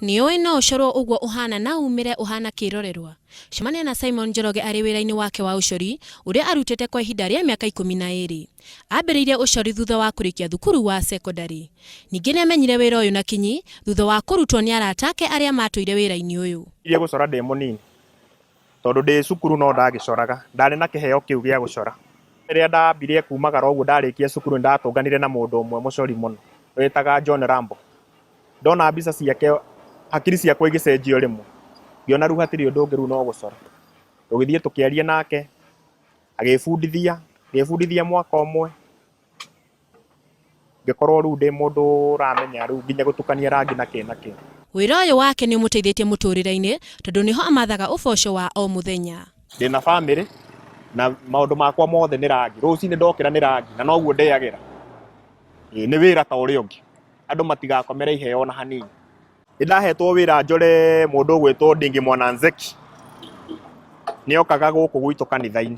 Nĩũĩ no ũcorwo ũguo ũhana na umĩre ũhana kĩrorerwa? Cemania na Simon Njoroge arĩ wĩra-inĩ wake wa ũcori ũrĩa arutĩte kwa ihinda rĩa mĩaka 12. Ambĩrĩirie ũcori thutha wa kũrĩkia thukuru wa cekondarĩ. Ningĩ nĩamenyire wĩra ũyũ na kinyi thutha wa kũrutwo nĩ arata ake arĩa matũire wĩra-inĩ ũyũ. Ndirie gũcora ndĩ mũnini tondũ ndĩ cukuru no ndagĩcoraga, ndarĩ na kĩheo kĩu gĩa gũcora. Rĩrĩa ndambirie kumagara ũguo ndarĩkia cukuru nĩ ndatũnganire na mũndũ ũmwe mũcori mũno wĩtaga John Rambo. Ndona mbica ciake hakiri ciakwa igĩcenjia o rĩmwe, ngĩona rĩu hatirĩ ũndũ ũngĩ rĩu no gũcora. Tũgĩthiĩ tũkĩaria nake, agĩbundithia, ngĩbundithia mwaka ũmwe, ngĩkorwo rĩu ndĩ mũndũ ũramenya rĩu nginya gũtukania rangi na kĩ na kĩ. Wĩra ũyũ wake nĩ ũmũteithĩtie mũtũrĩre-inĩ tondũ nĩho amathaga ũboco wa o mũthenya. Ndĩna bamĩrĩ na maũndũ makwa mothe nĩ rangi, rũcinĩ ndokĩra nĩ rangi na noguo ndĩagĩra. Nĩ wĩra ta ũrĩa ũngĩ. Andũ matigakomere iheo ona hanini. Nĩ ndahetwo wĩra njore mũndũ ũgwĩtwo Ndingi Mwananzeki. Nĩ okaga gũkũ gwitũ kanitha-inĩ.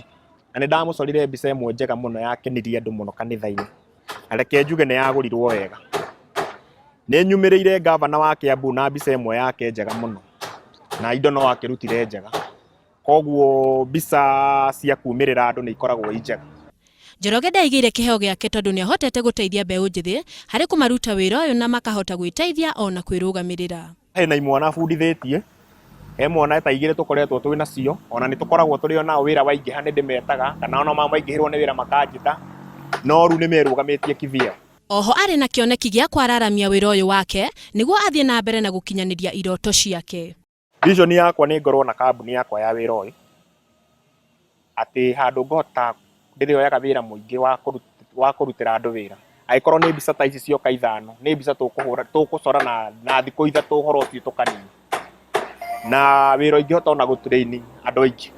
Na nĩ ndamũcorire mbica ĩmwe njega mũno yakenirie andũ mũno kanitha-inĩ. Na reke njuge nĩ yagũrirwo wega. Nĩ nyumĩrĩire ngavana wa Kiambu na mbica ĩmwe yake njega mũno. Na indo no akĩrutire njega. Koguo mbica cia kumĩrĩra andũ nĩ ikoragwo i njega. Njoroge ndeigĩire kĩheo gĩake tondũ nĩahotete gũteithia mbeũ njĩthĩ harĩ kũmaruta wĩra ũyũ na makahota gwĩteithia ona kwĩrũgamĩrĩra. Hena imwana bundithĩtie, he mwana ta igĩrĩ tũkoretwo twĩ nacio, ona nĩ tũkoragwo tũrĩ o nao wĩra waingĩha nĩ ndĩmetaga, kana ona maingĩhĩrwo nĩ wĩra makanjĩta, no rĩu nĩ merũgamĩtie kivyao. Oho arĩ na kĩoneki gĩa kwararamia wĩra ũyũ wake nĩguo athiĩ na mbere na gũkinyanĩria iroto ciake. Vision yakwa nĩ ngorwo na kambuni yakwa ya wĩra ũyũ, atĩ handũ ngũhota ndĩrĩoyaga wĩra mũingĩ wa kũrutĩra andũ wĩra. Angĩkorwo nĩ mbica ta ici cioka ithano, nĩ mbica tũkũhũra tũgũcora na thikũ ithatũ ũhoro ũcio tũkanina. Na wĩra ingĩhota ona gũ train andũ aingĩ,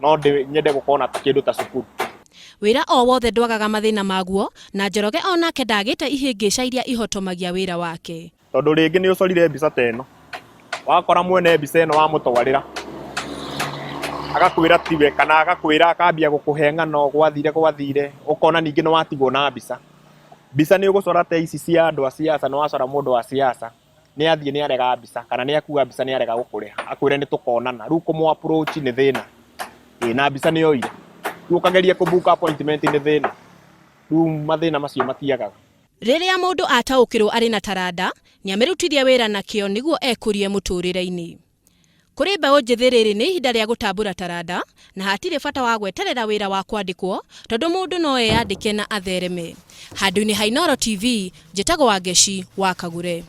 no nyende gũkorwo na kĩndũ ta cukuru. Wĩra o wothe ndwagaga mathĩna maguo, na Njoroge o nake ndagĩte ihĩngĩca iria ihotomagia wĩra wake. Tondũ rĩngĩ nĩ ũcorire mbica ta ĩno, wakora mwene mbica ĩno wamũtwarĩra, agakwĩra tiwe kana agakwĩra akambia gũkũhe ng'ano gwathire gwathire, ũkona ningĩ nĩ watigwo na mbica. Mbica nĩ ũgũcora ta ici cia andũ a siasa, nĩ wacora mũndũ wa siasa, nĩ athiĩ nĩ arega mbica kana nĩ akua mbica nĩ arega gũkũrĩha, akwĩre nĩ tũkonana. Rĩu kũmũ approach nĩ thĩna, ĩĩ na mbica nĩ oire. Rĩu ũkageria kũ book appointment nĩ thĩna. Rĩu mathĩna macio matiagaga. Rĩrĩa mũndũ ataũkĩrwo arĩ na taranda, nĩamĩrutithia wĩra na kĩo nĩguo ekũrie mũtũrĩre-inĩ. Kũrĩ mbeũ njĩthĩ rĩrĩ nĩ ihinda rĩa gũtambũra taranda, na hatirĩ bata wa gweterera wĩra wa kwandĩkwo tondũ mũndũ no eyandĩke na athereme. Handũ-inĩ ha Inooro TV, njĩtagwo Wangeci wa Kagure.